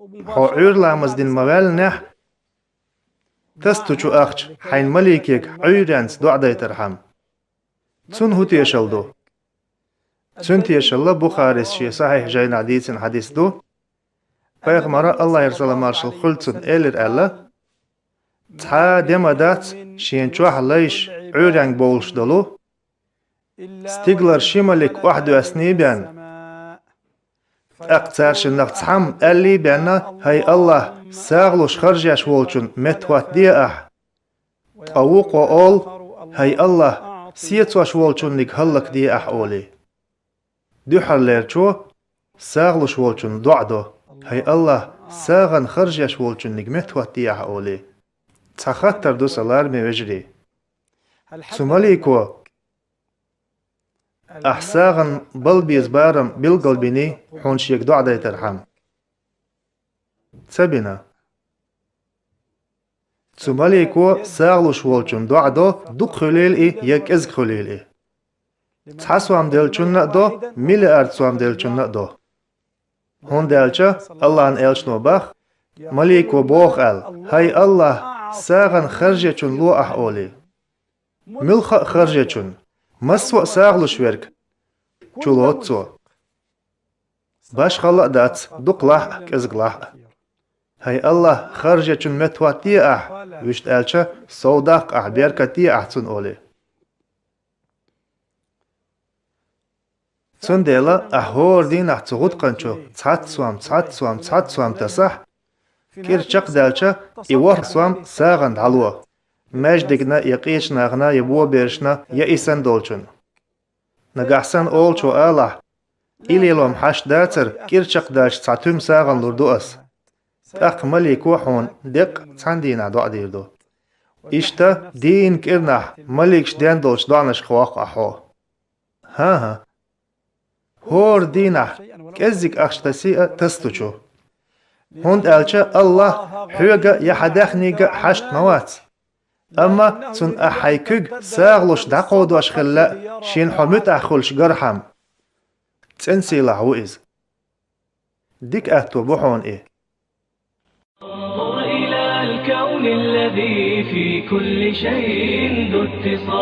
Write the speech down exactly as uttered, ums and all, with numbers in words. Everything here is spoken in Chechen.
Хьо Ӏуьйра ламаз дина ма ваьллинехь, тасто чу ахча хьайн маликега Ӏуьйренца доӀа дайтархьама. Цунна хӀун тешалла ду? Цуьнан тешалла Бухарис шен сахьихь жайнахь дийцина хьадис ду. Пайхамара, Аллахьера салам-маршалла хуьлда цунна, элира аьлла: «Цхьа а де ма дац шен чохь лайш Ӏуьйренга бовлуш долу, стигалара ши малик охьадоьссаний бен, тӀаккха цаьршиннах цхьамма аьллий бен: „ХӀай Аллахь, сагӀа луш харжеш волчун меттахӀоттаде ахь“, ткъа вукхо олу: „ХӀай Аллахь, сецош волчунниг хӀаллакде ахь“, олий. Дуьххьарлерчо сагӀа луш волчун доӀа до: „ХӀай Аллахь, сагӀана харжеш волчунниг меттахӀоттаде ахь“, олий. Цхьа хаттар ду сан, лараме вежарий. Цу малико ахь сагӀана бала беза барам билгалбиний хьуна шега доӀа дайтархьама? Ца бина. Цу малико сагӀа луш волчун доӀа до, дукха хуьлийла и я кӀезиг хуьлийла и. Цхьа сом деллачунна а до, миллиард сом деллачунна а до. ХӀунда аьлча Аллахьан элчано боху, малико боху аьлла: „ХӀай Аллахь, сагӀана харжечун ло ахь“, олий. Муьлхха а харжечун, массо а сагӀа луш верг, чулоцу цо. Башхалла а дац, дукха лахь а, кӀезиг лахь а. „ХӀай Аллахь, харжечун меттахӀоттаде ахь“, вуьшта аьлча, „сов даккха ахь, беркат де ахь цунна“, олий. Цундела ахь хӀора дийнахь цу гӀутакханчу цхьацца сом, цхьацца сом, цхьацца сом тасахь, кӀира чекхдаьлча, и ворхӀ сом сагӀана дӀало. Маьждигна я къечу нахана я бобершна я и санна долчунна. Нагахь санна олучо алахь: „И лело-м хьашт дацара, кӀира чекхдаьлча цхьа туьма сагӀана лур ду ас“, тӀаккха малико хьуна деккъа цхьана дийнахь доӀа дийр ду. Иштта дийнан кӀирнахь маликаш ден долчу доӀанашка воккху ахь хьо. ХӀан-хӀа. ХӀора дийнахь кӀеззиг ахча тасий а тасто чу. ХӀунда аьлча Аллахь хьоьга я хьан даьхнига а хьашт ма вац. Амма цунна ахь хьайн куьг сагӀа луш дӀакховдош хилла а, шена хьо муьтӀахь хуьлуш гархьама, цӀена сийлахь ву иза. Дика аьтто бу хьуна и. انظر إلى الكون الذي في كل شيء ذو اتصال.